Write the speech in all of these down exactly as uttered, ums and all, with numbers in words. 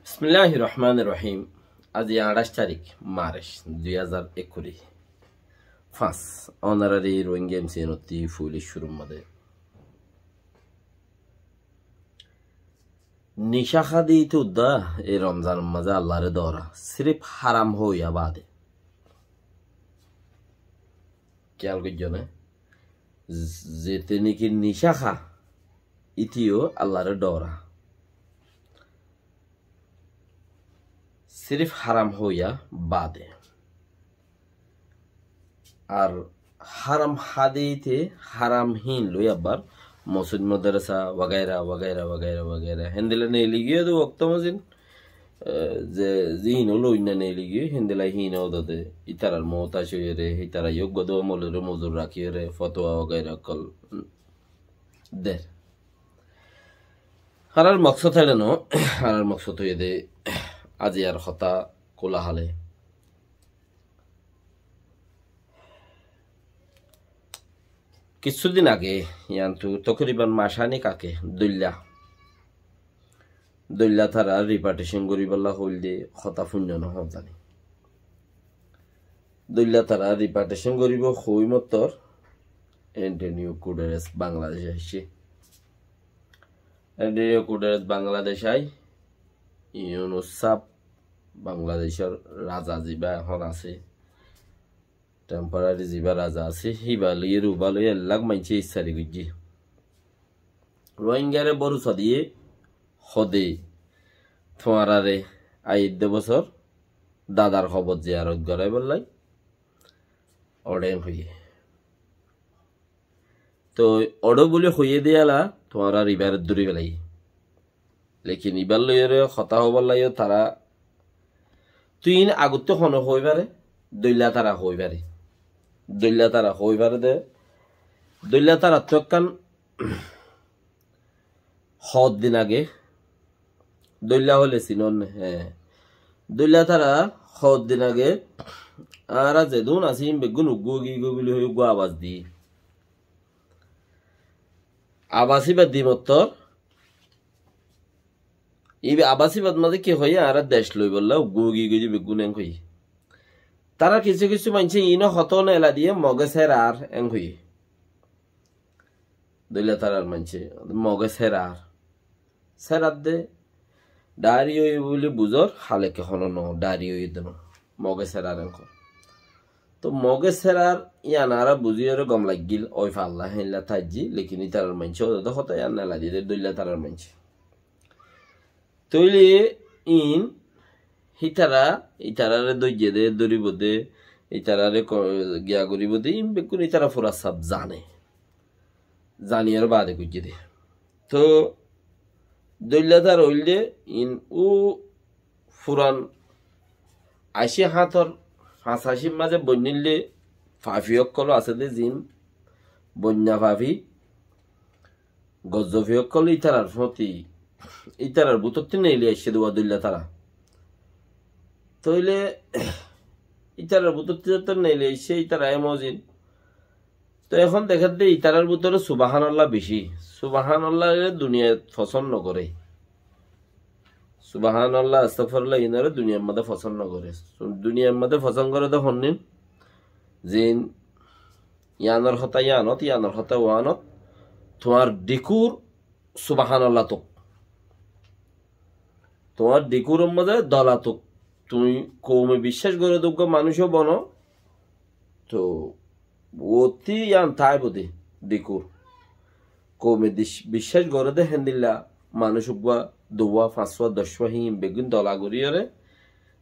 Bismilláhir rohmánir rohím. Aijja añçáic tarík Marc dui házar ekkuri fañs. Ónorari Rohingya M C N ottí foóila cúrur mazé nicá hádi ite uddá e Romzanor mazé Allaré dóra, sirif háram hoóiya baade. Kiyál goijjó né? Zete niki nicá há, ite yó Allaré dóra. Sirif háram hoóiya baade. Ar háram hádi ite háram híin loi abbar mosjid modrasa wagaira, wagaira, wagaira, wagaira. Héndilla neeli giyé de wokto mozin, eh, ze, ze híin olo inna neeli giyé, héndilla híin ódode itarar muhtáj óiyore, itara yó godo molore mozur rakíyore, fotuwa wagaira ókkol der. Añárar moksód eçe no, añárar moksód óiye de aijjar hotá kúla hále. Kissú din age, yíantu tokoriban mac hánik age, dóilla. Dóilla tara ripatriyecon goríbolla hoóilde hotá fúinno no hoó zani. Dóilla tara ripatriyecon goríbou hoói mottor Antonio Guterres Bangladec aiccé. Antonio Guterres Bangladec ai, Yunus sáb Bangladecor raza zibá ehón asé, temporary zibá raza asé, híba loiyóre ubá loiyóre ellák maincé issari goijjé. Rohingyare bórusa diyé, hode tuáñrare aiyédde bosór dadar hobor ziyarot goráibolla oçé hoiyé. Toi oçé buli hoiyé de yala tuáñrar ibáre dóri felaiyé. Lekin ibár loiyóre hotá hoibolla yó tara, tui iín agottú hone hoói fare, dóilla tara hoói fare. Dóilla tara hoói fare de, dóilla tarattú ekkán hoddin age, dóilla hoile sinón né, hé. Dóilla tara hoddin age, añára zedún así, beggún uggúa ói giyói buli hoi uggúa abas di. Abas íba di mottor, íba abas íbat mazé ki hoiyé, añára dec loibolla uggúa ói giyói de beggún en hoiyé. Tara kissú kissú maincé iín ó hotá neela diyé, Mogé serar en hoiyé. Dóilla tarar maincé, Mogé serar. Serar de, dhaari óiye buli buzór, háleke hono no, dhaari óiye de no. Mogé serar en hoór. Toi Mogé serar yían añára buzíyore gom laiggíl, ói falla héilla taijjí, lekin ítarar maincé ódode hotá yían neela diyé de dóilla tarar maincé. Tóile iín hítara, ítarare dóijje de, dóribo de, ítarare ko-, giya goríbo de, iín bekkún ítara fura saf zane. Zaniyóre baade goijje de. Toi dóilla tara óilde iín u furan ací háñtor fañsacír mazé boinnílde fafi ókkol asé de ziín, boinna fafi, Gozzofi ókkol ítarar fóti, ítarar bútottú neeli aiccé de uwá dóilla tara. Tóile ítarar bútottú zeto neeli aiccé, ítara e mozin. Toi ehón dekér de ítarar bútore Subahánallah bicí. Subahánallah re duniyai fosón nogoré. Subahánallah, astagfirullah, iínoré duniyar mazé fosón nogoré. Duniyar mazé fosón goré de honnín, ziín yíanor hotá yíanot, yíanor hotá uánot, tuáñr dhikúr Subahánallah tuk. Tuáñr dhikúror mazé dola tuk. Tuñí koume biccác goré de uggúa manúic ó bono, toi uottí yían táibo de, dhikúr. Koume dis-, biccác goré de héndilla manúic uggúa, duwá, fañswá, doccwá, híin beggún dola goríyore,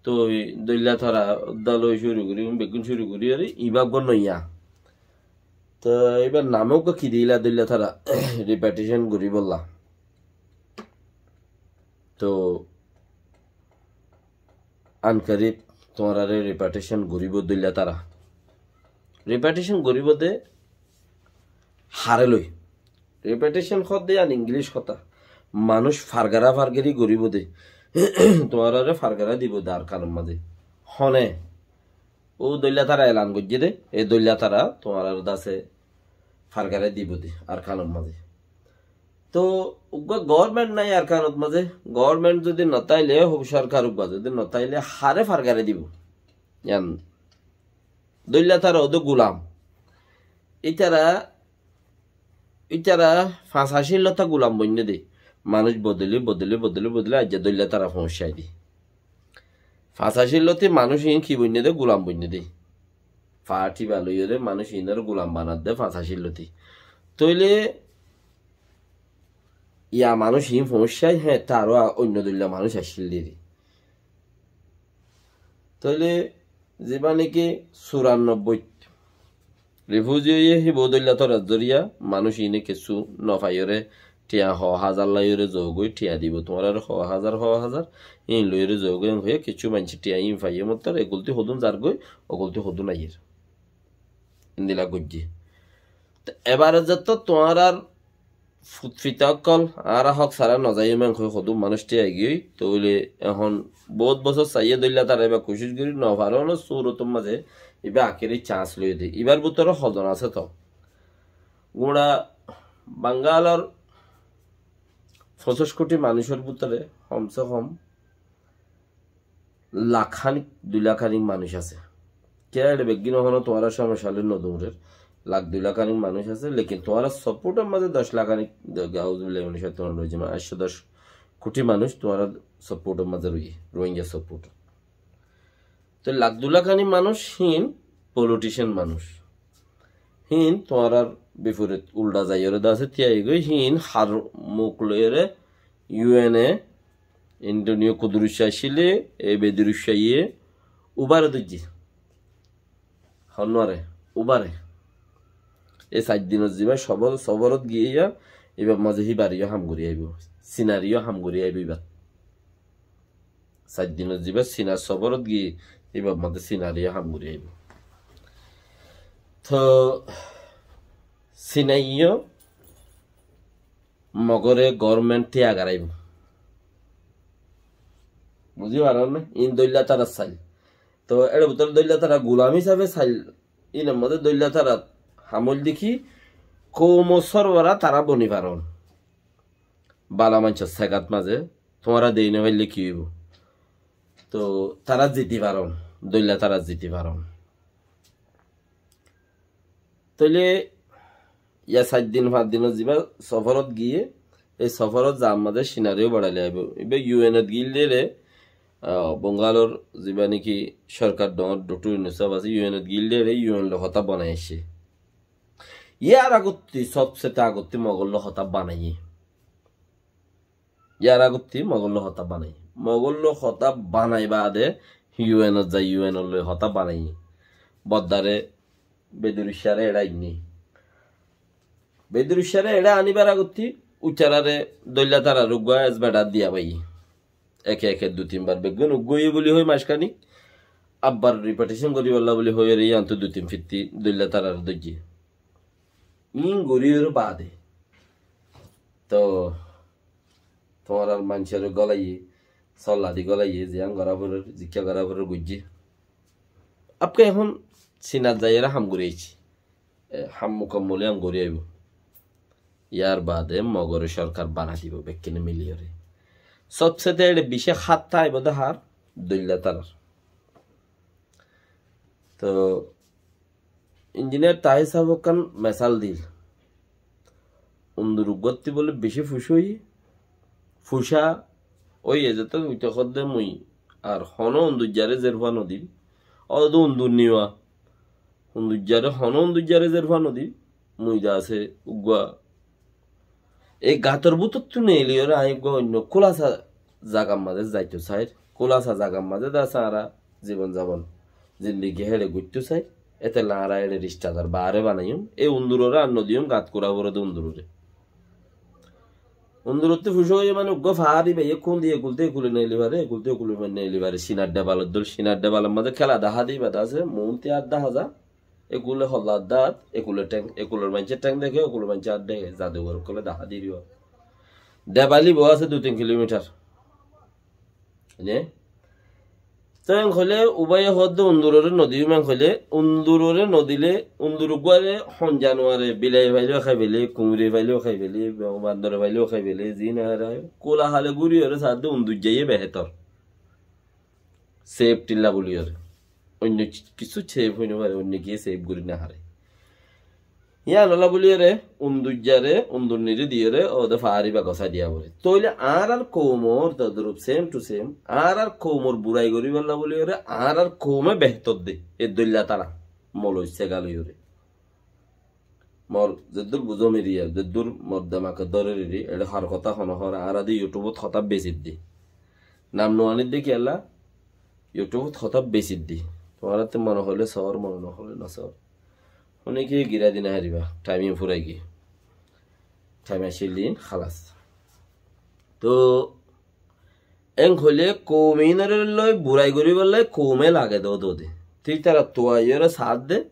toi dóilla tara dóla cúru gorí, beggún cúru goríyore, ibá uggúa noiya. Toi ibár name uggúa ki diyíla dóilla tara, ripatriyecon goríbolla. Toi ankarib tuáñrare ripatriyecon goríbo dóilla tara. Ripatriyecon goríbo de haré loi. Ripatriyecon hoódde yían Inglíc hotá. Manúic fargara fargari goríbo de. Tuáñrare fargara dibo de Arkanor mazé. Hone? Ó dóilla tara elan goijjé de, e dóilla tara tuáñrar dase fargara dibo de Arkanor mazé. Toh uggwá government nái Arkanot mazé, government zodi no táile, hó sorkar uggwá zodi no táile, haré fargari dibo? Yián dóilla tara ódde gulam. Ítara, ítara fañsacillóta gulam boinné dé. Manúic bodoli, bodoli, bodoli, bodoli, aijja dóilla tara foóñsai dé. Fañsacillóti manúic iín ki boinné dé? Gulam boinné dé. Faáti baloiyóre manúic iínor gulam banadde fañsacillóti. Tóile ya manúic iín foóñsai, hé, taró a-, oinno dóilla manúic accíl dé. Tóile zibá néki curannobbóit rifuzi óiye, híba dóilla tarar zoriya manúic iíne kessú no faiyóre, thiañ hó házar laiyóre zogói, thiañ dibo tuáñrare hó házar, hó házar, iín loiyóre zogói, en hoiyé kessú maincé thiañ iín faiyé mottor, ekulti hodún zargói, okulti hodún aiyér. Endilla goijjé. Te ebare zettót tuáñrar futfita ókkol, añára hók sára no zaiyum, en hoi hodún manúic thíya giyói, tóile ehón bout bosór saiyé dóilla tara ibá kucíc gorí no faron, surotor mazé ibá akéri chance loiyé dé. Ibár bútore hodún asé toó. Guñça Bangalor foñsíc kuthi manúicor bútore hom se hom lak hánik, dui lak hánik manúic asé. Kiyá eçe beggín ehóno tuáñrar somosya loi no duñrer. Lak dui lak hánik manúic asé, lekin tuáñrar support or mazé doc lak hánik, de-, auzubillahi minash shaitanir rajim, ekcó doc kuthi manúic tuáñrar support or mazé roiyé, Rohingya support. Te lak dui lak hánik manúic hín politician manúic. Hín tuáñrar biforit ulda zaiyóre de asé, thíya giyói, hín har muk loiyóre U N e Antonio Guterres accíle, e Guterres ye ubare dóijje. Honnúare, ubare. E sair dinor zibá sobor-, soborot giyé ya, ibár mazé híbar yó ham gorí aibó. Sinar yó ham gorí aibó ibár. Sair dinor zibá Sinar soborot giyé, ibár mazé Sinar yó ham gorí aibó. Toh, Sinai yó Mogore government thíya garaibó. Buzí faron né? Iín dóilla tarar sail. Toh, eçe bútore dóilla tara gulam hísabe sail. Iínor mazé dóilla tara ham óilde ki, koumo sorbora tara boni faron. Bala maincor segat mazé tuáñra dei no faille ki óibo? Toh, tara ziti faron, dóilla tara ziti faron. Tóile ya sair din, fañs dinor zibá soforot giyé, e soforot zar mazé Sinareyó beçai loi aibó. Ibá U N ot gilde re, ah, Bongalor zibá niki sorkar dóñr Doctor Yunus sáb asé, U N ot gilde re U N loi hotá banai aiccé. Yar agottí, sobse agottí Mogor loi hotá banaiyé. Yar agottí Mogor loi hotá banaiyé. Mogor loi hotá banai baade U N ot zai U N loi hotá banaiyé. Boddare Bedurussáre eçé ainné. Bedurussáre eçé anibar agottí uccarare dóilla tarar uggúa esbedar diya baiyé. Eke eke dui tin bar beggún uggúa óiye buli hoi mackani. Abbar repetition goríbolla buli hoiyóre yíantu dui tin fitti dóilla tarar dóijje. Iín goríyore baade toh tuáñrar maincóre golaiyé, solla di golaiyé, ziyán gorá forer, zikká gorá forer goijjé. Apke ehón Sinat zaiyóre ham gorí aiccí. E, ham mukammal yián gorí aibó. Yar baade Mogore sorkar banai dibo, bekkúne miliyóre. Sobse de eçe bicí hátta aibó de har, dóilla tarar. Toh, Injiniyar Tahir sáb ekkán mesal diíl. Undur uggúattí bóle bicí fucá óiye, fucá óiye, zeto uite hoódde mui ar honó undujjaré zerfua nodim. Óde undur niwa. Undujjaré, honó undujjaré zerfua nodim. Mui de asé uggúa E gator bútottú neeliyóre aññí eggúa oinno kúlasa zagar mazé zaito sair. Kúlasa zagar mazé de asé añára zibon zabon, zindigi héçe goittó sair. Étella añára héçe ristadar baáre banaiyum. E unduroré ar nodiyum, gat kura foré de unduroré. Undurottú fucá óiye mane eggúa faári baiye kúndi ekultú ekule neeli fare, ekultú ekule neeli fare. Sinar dhebalor dóil, sinar dhebalor mazé kéla dahá de ibá de asé, muúnti ar dahá za. Ekule holla dát, ekule théng, ekulor maincé théng deké, ekulor maincé át deké, zadugar ókkole dahá di dibo. Debali boó asé dui tin kilomitar. Né? Toi en hoilé ubáye hoódde unduroré nodiyum en hoilé, unduroré nodilé, undur uggúare hon januare, bilaiye faileyó hái fele, kuñire faileyó hái fele, bandore faileyó hái fele, ziín hare hái, kula hale gúriyoré saádde undur zaiyé behétor. Sef tilla buliyóre. Oinno ki-, kissú sef ói no fare, oinno kiyé sef gorí no fare. Yíanolla buliyóre, undujjare, undurnire diyóre, óde faáriba gosá diya foré. Tóile añárar koumor, todrup same to same, añárar koumor burai goríbolla buliyóre, añárar koume behtor de, e dóilla tara, moloi sega loiyóre. Mor zeddúr buzóm eri, zeddúr mor demake dórer eri, eçé har hotá hono hore, añára de YouTube-ot hotá besiddi. Nam no anidde kiyólla, YouTube-ot hotá besiddi. Tuáñrattú mone hoilé sóor, mone no hoilé no sóor. Hone ki gira di no fariba, thaim in furai giyé. Thaim accíl din, halas. Toh, en hoilé koum inore loi burai goríbolla koume lage dó dó de. Tói tara tuaiyóre saádde,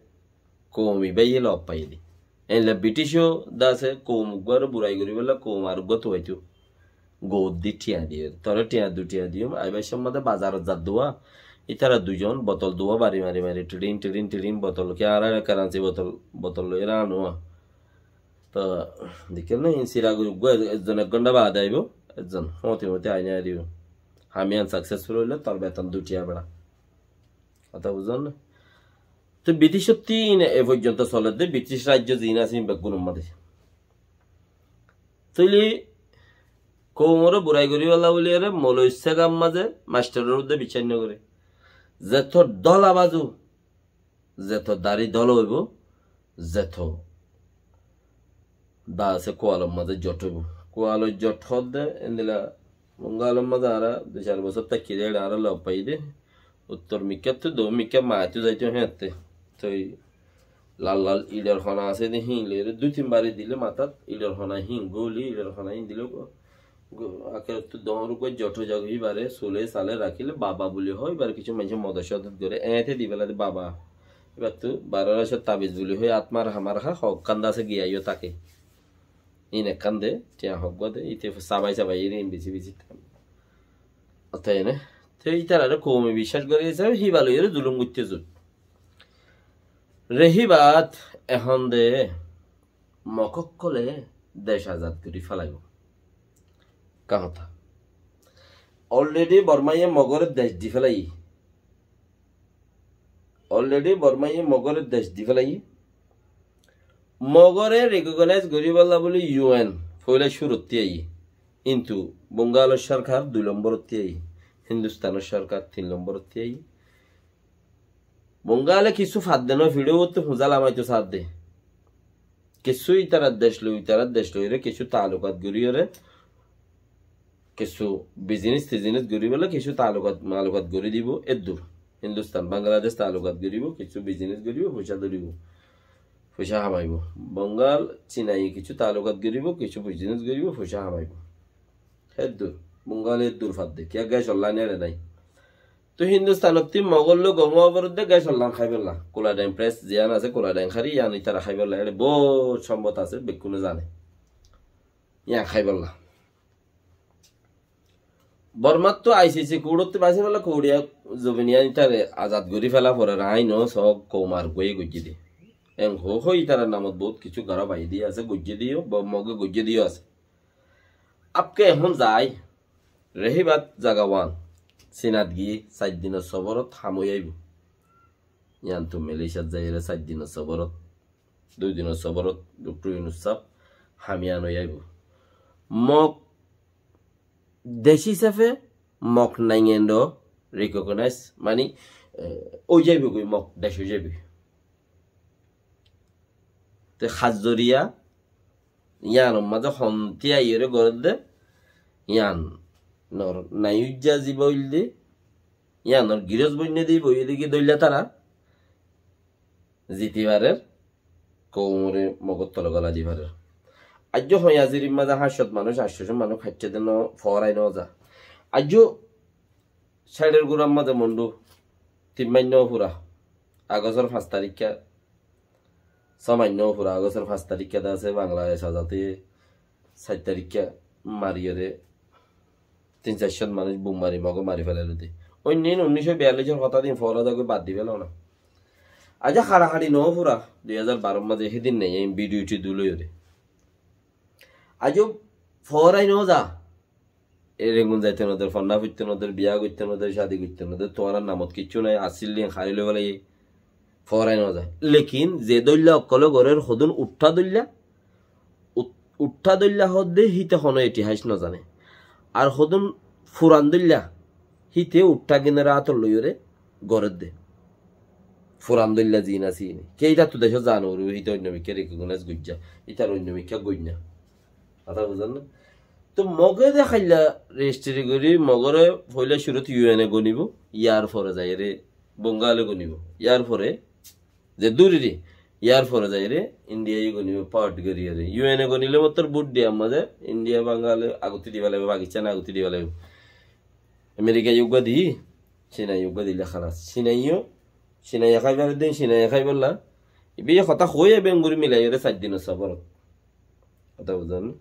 koum ibáye lof faiyé de. Eilla British ó de asé, koum uggúare burai goríbolla koum ar uggúa tuaitó. Gout di thiañ diyé. Toré thiañ du thiañ diyum, aibar somot de bazarot zar duwa. Ítara duizon botol duwa bari mari mari, tirin tirin tirin botol, ki añárar currency botol, botol loiyóre anuwa. Toh, dekíl né, in sira gori uggúa ezzon ek gonta baade aibo, ezzon, hóti hóti aini aribo. Ham iyan successful óile tor beton du thiañ beça. Hotá buzón né? Toh British ottú ine e foijjonto soledde, British raijjo ziín asé ín beggúnor mazé. Tóile koumoré burai goríbolla buliyóre moloi segar mazé mastoror uddé biccác no goré. Zeto dóla bazu, zeto dari dóla óibo, zeto da asé kualor mazé jot óibo. Kualor jot hoódde endilla Bongalor mazé añára dui sair bosór táikki de, eçé añára lof faiyí de. Uttor mikkáttú dohín mikká maáitu zaito héñtte. Toi lal lal içor hona asé de, híin loiyóre dui tin bari dile matát, içor hona híin góli, içor hona híin dile gó-, gó-, akerottú dohóñr uggúa jot ói zagói, híbare sule sale rakíle baba buli hoó, híbare kissú maincé modot codot goré, eéñte di félai de baba. Híbattú baró racor tabiz buli hoó, atmar hamar há, hokkán de asé giyá yó táke. Ín ekkán de, thiañ hoggúa de, íte sabai sabai eri ín bisi bisi. Ótoi né? Te ítarare koume biccác gorí hísabe híba loiyóre zulum goittó zut. Re híbat ehón de Mog ókkole dec azad gorí félaibo. Ká hotá? Already Bormaye Mogore dec di félaiye. Already Bormaye Mogore dec di félaiye. Mogore recognize goríbolla buli U N foila cúrottí aiyé. Kintu Bongalor sorkar dui lomborottí aiyé. Hindustanor sorkar tin lomborottí aiyé. Bongale kissú fadde no, fiçóbottú huzá lamaito sadde. Kissú itarar dec loi, itarar dec loire kissú taalukat goríyore, kissú bizinis tizinis goríbolla kissú taalukat maalukat gorí dibo eddur. Hindustan, Bangladec taalukat goríbo, kissú bizinis goríbo, foicá dóribo, foicá hamaibo. Bongal, Cinaye kissú taalukat goríbo, kissú bizinis goríbo, foicá hamaibo. Héddur, Bongale eddur fadde, kiyá gecor lain ere nai. Toi Hindustanottí Mogol loi gom ówa foredde gecor lain háibolla. Kula Dain Press ziyán asé, Kula Dain Hári, yián ítara háibolla. Ere bout sombot asé, bekkúne zane. Yián háibolla. Bormattú I C C kuçottú basibolla kuçiya zobin yián ítare azad gorí fela forer, ain o sók koum ar goye goijjé de. En hó hó ítarar namot bout kissú gora baiyé de asé, goijjé de yó, bo-, Moge goijjé de yó asé. Apke ehón zai, Rehibat zaga wan, Sinat giyé sair dinor soborot ham ói aibo. Yián tu Malaysiat zaiyóre sair dinor soborot, dui dinor soborot Doktor Yunus sáb ham yián ói aibo. Mog dec hísafe Mog naingendo recognize, mani, eh, ói zaibogói, Mog dec ói zaibogói. Te hás zoriya, yiánor mazé hontiya iyóre gorédde, yiánor nai uijja ziba óilde, yiánor girós boinne di boiyé degi dóilla tara ziti farer, koumore Mogor tole gola di farer. Aijjó hoiyazirir mazé háñt cót manúic, háñt cót manúic háiccé de no, foórai no za. Aijjó Sáiçor gurar mazé Mondu, tin main no fura, Agostor fañs tarikka, só main no fura, Agostor fañs tarikka de asé, Bangladec azad óiye, sair tarikka mariyóre, Tin sair cót manúic bum mari Mogé mari felailóde. Óinno in unníc cót biyallic or hotá din foóra zagói bad di félo na. Aijja haçahaçi noó fura, dui házar baró r mazé hídin nai, añí bidiyo-tidiyo loi óre. Aijja foórai noó za. E Rengun zaito noder, fonná foitto noder, biya goitto noder, cádi goitto noder, tuáñrar namot kiccú nai, asíl din hári loi félaiye, foórai noó za. Lekin ze dóilla ókkole gorér hodún uththá dóilla, ut-, uththá dóilla hoódde híte honó itihás nozane. Ar hodún furan dóilla, híte uththá gín ore átot loiyóre gorédde. Furan dóilla ziín asé iín. Ke ítattu decót zaa no foribó, híte oinno mikká recognize goijjá, ítar oinno mikká goinna. Hotá buzón né? Toh Mogé de háilla rejistri gorí, Mogóre foóila curut U N e gonibó, yar fore zaiyóre Bongale gonibó, yar fore ze dúriri, yar fore zaiyóre Indiaye gonibó, part goríyore. U N e gonilé mottor bút diyar mazé India, Bongale agottí diba laibo, Pakistan agottí diba laibo. Amerikaye uggúa di, Cinaye uggúa dilé hálas. Cinaye, Cinaye háibar din, Cinaye háibolla. Ibá hotá hoói beng gorí milaiyóre sair dinor sofor. Hotá buzón né?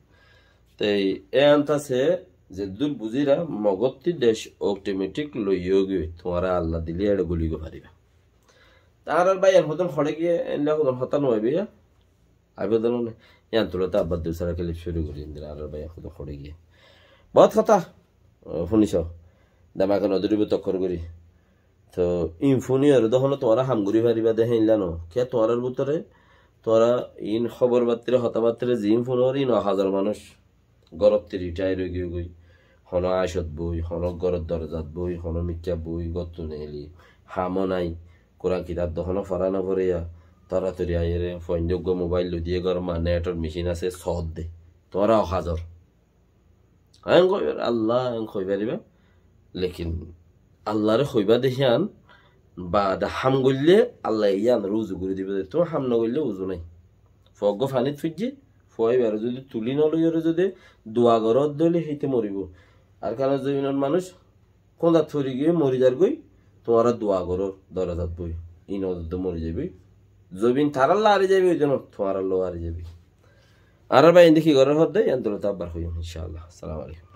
Te e antase zeddúr buzíra Mogottí dec otometik loiyói giyói, tuáñra Allah dilé eçe goli goi faribá. Te añárar báiyain hodún hoçé giyé, endilla hodún hotá no aibó ya. Aibó de no né? Yián tulóte abbar dui sára kilip cúru gorí endilla, añárar báiyain hodún hoçé giyé. Bout hotá, o, fúniso. Demake no dóribo tokkór gorí. Toh, iín fúniyóre de honó tuáñra ham gorí faribá de héinla no. Kiyá tuáñrar bútore, tuáñra iín hóbor battíre, hotá battíre ziín fúnor iín ohazar manúic. Górottí rithair ói giyói goi. Honó añcot boi, honó góror dorozat boi, honó mikká boi, górttu neeli, hamó nái. Kuran kitab de honó fora no fore ya. Toratori aiyóre, fuainde uggúa mobail loi diyé góror ma netor micin asé, soódde. Tuáñra ohazar. Aññí hoibar, Allah aññí hoi faribá. Lekin Allahr hoibá de híyan baade ham goillé Allah yíanor uzu gorí dibó de. Tuñí ham no goillé uzu nái. Fua uggúa fanit foijjé, fua ibáre zodi tulí no loiyóre zodi dua goró de óile híte moribó. Arkanor zobinor manúic kúnzat fori giyói mori zargói, tuáñra dua goró, dorozat boi. Iín ot de mori zaibói. Zobin tarálla ari zaibói, ói zone tuáñrallá ari zaibói. Añárar báiyain de ki gorér hoódde, yián tulóte abbar hoiyum, inshaAllah. Assalamu alaikum.